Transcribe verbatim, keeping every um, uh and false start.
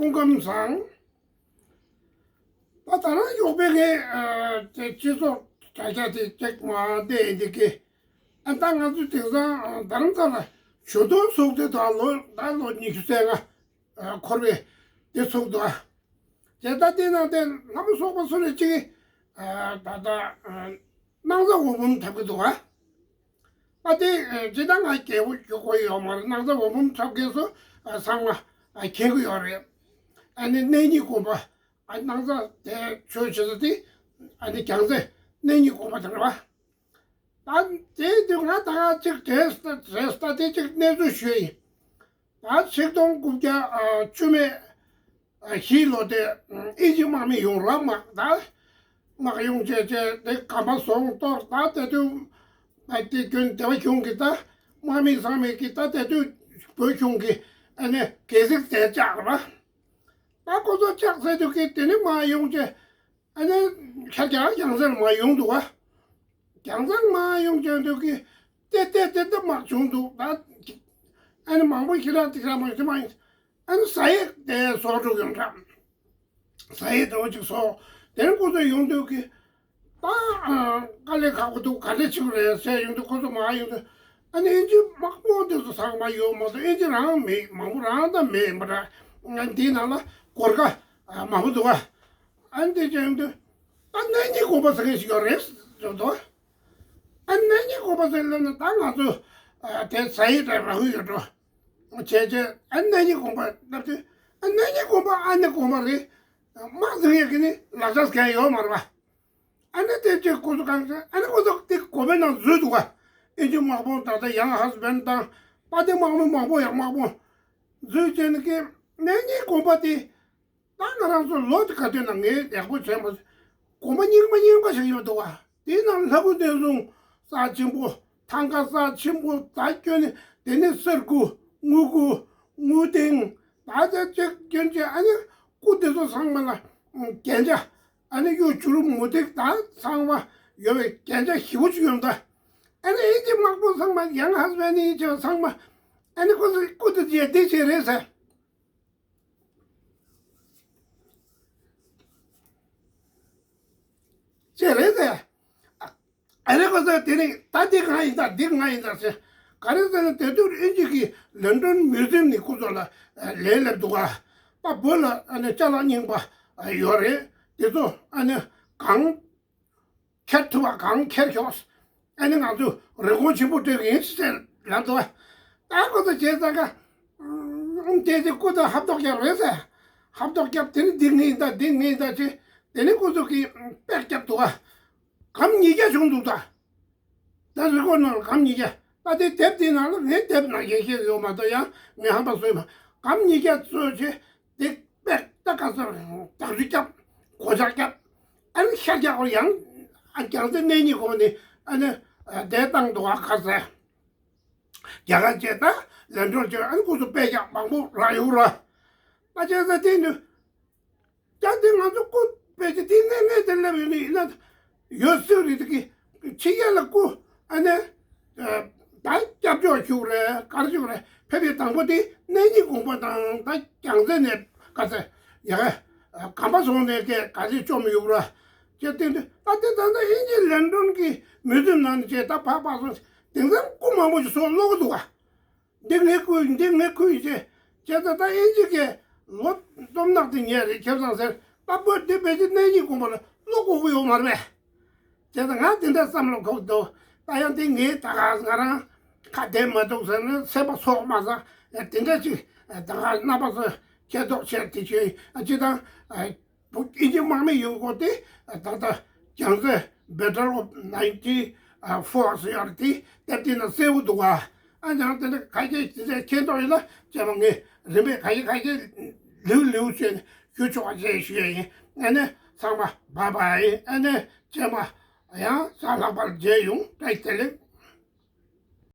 སྐུ་ཁམས་བཟང་། ད་ད་རང་གཡོག་པའི་ངའི་དེ་སྤྱི་ཚོགས་དྲ་རྒྱ་དེ་ཅིག་མ་བལྟས་ཡིན་དེ་གི། ཨ་ད་ང་ཚོ་དེང་སང་རྡ་རམ་ས་ལ་ཞོ་སྟོན་ཚོགས་དེ་དང་ལོ་ད་ལོ་ཉི་ཤུ་རྩ་ལྔ་འཁོར་བའི་དེ་ཚོགས་འདུག་ཨ། དེ་ད་དེ་ནང་དེ་ལྷ་མོ་ཚོགས་པ་སུ་རེད་ཅིག་ད་ད་སྣང་ས་འོ་འབུམ་འཁྲབ་གི་འདུག་ཨ། ཨ་དེ་ཇི་ལྟར་ང་རྒྱལ་པོ་རྒྱུག་གོ་ཡོད་མ་རེད། སྣང་ས་འོ་འབུམ་འཁྲབ་མཁན་སུ་ཚང་མ་མཁྱེན་གི་ཡོད་རེད། ཨ་ནི་གནས་རྙིང་དགོན་པ་ཨ་སྣང་ས་དེ་ཆོས་བྱེད་ས་དེ་ཨ་ནི་རྒྱལ་རྩེ་གནས་རྙིང་དགོན་པ་དེ་རེད་བ། ད་དེ་དུས་ང་ད་ག་ཅིག་དྲན་དྲན་ད་དེ་ཅིག་གནས་ཚུལ་ཞུས་ཡིན། ད་ཆིག་སྟོང་དགུ་བརྒྱ་བཅུ་མེད་བཞིའི་ལོ་དེ་ཨིན་ཇི་དམག་མི་ཡོང་རབ་དམག་ད་དམག་ཡོང་བྱས་བྱས་དེ་གམ་པ་བཟུང་གཏོར་ད་དེ་དུས་ཨ་དེ་སྐྱོན་སྡེ་བ་གཞུང་གི་ད་དམག་མི་ཚང་མས་ཀྱི་ད་དེ་དུས་བོད་གཞུང་གི་ཨ་ནི་གལ་སྲིད་དེ་བཅག་ར་ད་ཁོ་ཚོ་བཅག་ཚར་དུས་ཀྱི་དེ་ནི་མ་ཡོང་བྱས། ཨ་ནི་ཁྱར་ཁྱར་རྒྱལ་རྩེར་མ་ཡོང་འདུག་བ། རྒྱལ་རྩེར་མ་ཡོང་བྱས་འདུག་གི། ཏེ་ཏེ་ཏེ་ཏེ་མར་བྱུང་འདུག་ད། ཨ་ནི་མང་པོ་ཞིག་ར་ཏིག་ར་མ་ཞིག་མ་ཡིན། ཨ་ནི་ཟ་ཡི་དེ་བཟོ་འགྲོ་ཡོང་འདྲ། ཟ་ཡི་དེ་འོ་ཅིག་བཟོ། དེ་ནི་ཁོ་ཚོ་ཡོང་འདུག་གི། ད་དཀའ་ལས་ཁག་པོ་འདུག་ག་འདྲ་བྱེད་དགོས་རེད་ཟེར་ཡོང་དུས་ཁོ་ཚོ་མ་ཡོང་དུས། ཨ་ནི་ཨིན་ཇི་དམག་དཔོན་དེ་ཚོ་ཚང་མ་ཡོད་མ་གཏོགས་ཨིན་ཇི་རང་མེད། མང་པོ་རང་ད་མེད་པ་འདྲ། ང་འདིའི་ནང་ལ་གོར་ཁ་མང་པོ་འདུག་ག་ཨ་ནི་དེ་བྱས་ཡོང་དུས་ད་གནས་རྙིང་དགོན་པ་ཟེར་མཁན་ཞིག་ཡོད་རེད་ཟེར་དོ། ཨ་ནི་གནས་རྙིང་དགོན་པ་ཟེར་ལབ་ན་ད་ང་ཚོ་དེ་ཟ་ཡི་འདྲ་ར་ཧུ་ཡོད་འགྲོ། བྱས་བྱས་ཨ་ནི་གནས་རྙིང་དགོན་པ་ལབ་དུས་ཨ་ནི་གནས་རྙིང་དགོན་པ་ཨ་ནི་དགོན་པ་རེད། དམག་འཛིང་ཡས་ཀྱི་ནི་ལག་ཆ་ཟེར་མཁན་ཡོད་མ་རེད་བ། ཨ་ནི་དེ་ཅིག་ཁོ་ཚོ་གང་ཟེར་ཨ་ནི་ཁོ་ཚོ་དེ་དགོན་པའི་ནང་འཛུལ་འདུག་ག་ཨིན་ཇི་དམག་དཔོན་ད་ལྟ་ཡང་ཧ་སི་བན་དང་པ་ཏི་དམག་མི་མང་པོ་ཡང་དམག་དཔོན་འཛུལ་བྱས་ནས་ཀྱི་གནས་རྙིང་དགོན་པ་དེ་ད་ང་རང་ཚོ་ལོ་དེ་ག་དུས་ན་ངས་ཡག་པོ་བྱས་མ་སོང་། དགོན་པ་རྙིང་པ་རྙིང་པ་ཞིག་ཡོད་འདུག་ག་དེའི་ནང་ལྷ་སྐུ་གནས་སྲུང་ས་ཆེན་པོ་ཐང་ག་ས་ཆེན་པོ་ད་སྐྱོན་ནས་དེ་ནས་གསེར་སྐུ་དངུལ་སྐུ་དངུལ་ཏིང་ད་ལྟ་ཅིག་སྐྱོན་ཅིག་ཨ་ནི་སྐུ་དེ་ཚོ་ཚང་མ་ལ་རྒྱན་ཆ། ཨ་ནི་གཡུ་བྱུ་རུ་མུ་ཏིག་དང་ཚང་མ་ཡོད་པའི་རྒྱན་ཆ་ཞེ་པོ་ཅིག་ཡོད་འདུག་ཨ་ནི་ཨིན་ཇི་དམག་དཔོན་ཚང་མ་ཡང་ཧ་སི་བན་ནི་ཡིན་ཅེས་ཚང་མ་ཨ་ནི་ཁོ་ཚོ་སྐུ་དེ་རྗེས་འདེད་བྱས་རེད་ཟེར། བྱས་རེད་ཟེར། ཨ་ནི་ཁོ་ཚོ་དེ་ནི་ད་འདི་ང་ཡིན་ད་འདི་ང་ཡིན་ད་ཟེར། ག་རེ་ཟེར་ན་དེ་དུས་ཨིན་ཇི་གི་ལན་ཀྲོན་མིའུ་ཛིམ་ནི་ཁོ་ཚོ་ལ་ལན་སླེབས་འདུག་ག་ད་བོད་ལ་ཨ་ནི་ཅ་ལག་རྙིང་པ་ཡོད་རེད། དེ་ཚོ་ཨ་ནི་གང་ཁྱེར་ཐུབ་པ་གང་ཁྱེར་ཤོག་ཨ་ནི་ང་ཚོས་རིན་གོང་ཆེན་པོ་སྤྲོད་ཀྱི་ཡིན་ཟེར་ལབ་འདུག་ད་ཁོ་ཚོ་བྱས་ཙང་ཀ་ཨུམ་དེ་དེ་སྐུ་དང་ཧབ་ཐོག་རྒྱབ་རེད་ཟེར། ཧབ་ཐོག་རྒྱབ་དེ་ནི་འདི་ངའི་ཡིན་ད་འདི་ངའི་ཡིན་ད་ཅེས་དེ་ནི་ཁོ་ཚོ་གིས་པེག་རྒྱབ་འདུག་ག་གམ་ཉིས་བརྒྱ་བྱུང་འདུག་ད། ད་རི་སྐོར་ནང་ལ་གམ་ཉིས་བརྒྱ། ད་དེ་དེབ་དེའི་ནང་ལ་ངའི་དེབ་ནང་ཡན་ཆད་ཡོད་མ་གཏོགས་ཡང་ངས་ཧམ་པ་བཟོས་མ། གམ་ཉིས་བརྒྱ་བཟོས་བྱས་དེ་པེག་ད་ག་ས་རེད་བདག་རྒྱུ་བརྒྱབ་གོ་ཆག་བརྒྱབ། ཨ་ནི་ཤར་རྒྱག་གོ་ཡང་ཨ་རྒྱལ་རྩེ་གནས་རྙིང་དགོན་པ་ནི་ཨ་ནི་དེ་བཏང་འདུག་ག་ག་ས་རྒྱ་གར་བྱས་ད་ལན་གྲོལ་བྱས་ཨ་ནི་ཁོ་ཚོ་པེག་རྒྱག་མང་པོ་རག་ཡོད་ར། ད་བྱས་ཙང་དེ་ནི། ད་དེ་ང་ཚོ་སྐུ་ཕལ་ཆེར་དེ་གནས་ངེས་དེ་སླེབས་ཡོད་ནི་ཡིན་ན་ཡོད་སྲིད་རེད་དེ་གི་ཕྱི་རྒྱལ་ལ་སྐུ་ཨ་ནེ་ད་སྐྱབས་བཅོལ་ཞུགས་རེད་གར་ཞུགས་རེད་ཕེབས་པའི་དང་པོ་དེ་གནས་རྙིང་དགོན་པ་དང་ད་རྒྱལ་རྩེ་ནས་ག་ཚད་ཡ་གམ་པ་སོང་ནས་གས་ག་ཚད་བཅོམ་ཡོད་ར་ཅེས་བསྟན་དུས་ད་དེ་ད་ལྟ་ཨིན་ཇི་ལན་ཀྲོན་གྱི་མིའུ་ཛིམ་ནང་ནས་ཅེས་ད་ཕག་ཕག་སོང་དེང་སང་སྐུ་མང་པོ་ཞིག་སོགས་ཀློག་གི་འདུག་ག་འདི་ངས་བརྐུས་འདི་ངས་བརྐུས་ཞེས་བྱས་ཙང་ད་ཨིན་ཇི་གས་ལོ་སྟོབས་ནག་དེ་ཉལ་རེད་ཁྱེད་ཚང་ཟེར་ད་བོད་འདི་བེད་སྤྱི་གནས་རྙིང་དགོན་པ་ལ་བློ་ཁོག་པོ་ཡོད་མ་རེད་པས། བྱས་ཙང་ང་དེ་འདྲ་བསམ་བློ་ཁོག་འདུག་ད་ཡང་དེ་ངས་ད་ག་ང་རང་ཁ་བདེ་མ་འདུག་ཟེར་ནས་སེམས་པ་ཚོགས་མ་ཟ་ཡང་དེ་འདྲ་ཅིག་ད་ག་རྣམ་པ་ཚོ་ཁྱེད་ཐོག་ཆེར་དེ་ཆོས་ཨ་ཅི་དང་། བོད་ཨིན་ཇི་དམག་མི་ཡོང་སྐོར་དེ་ད་ལྟ་རྒྱལ་རྩེ་Battle of ninety four ཟེར་ཡག་དེ་དེབ་དེ་ན་གསལ་བོ་འདུག་ག་ཨ་ནི་ཡང་དེ་འདྲ་ཁ་ཤས་ཅི་འདྲ་མཁྱེན་རྟོགས་ཡོད་ན་བྱས་པ་ངས་རིམ་པས་ཁ་ཤས་ཁ་ཤས་ལེའུ་ལེའུ་བྱས་ནས་ཞུ་ཆོག་པ་བྱས་ཞུ་ཡས་ཡིན། ཨ་ནི་ཚང་མ་བཱའི་བཱའི། ཨ་ནི་རྗེས་མ་ཡང་ཞག་ལྷག་པར་མཇལ་ཡོང་། བཀྲ་ཤིས་བདེ་ལེགས།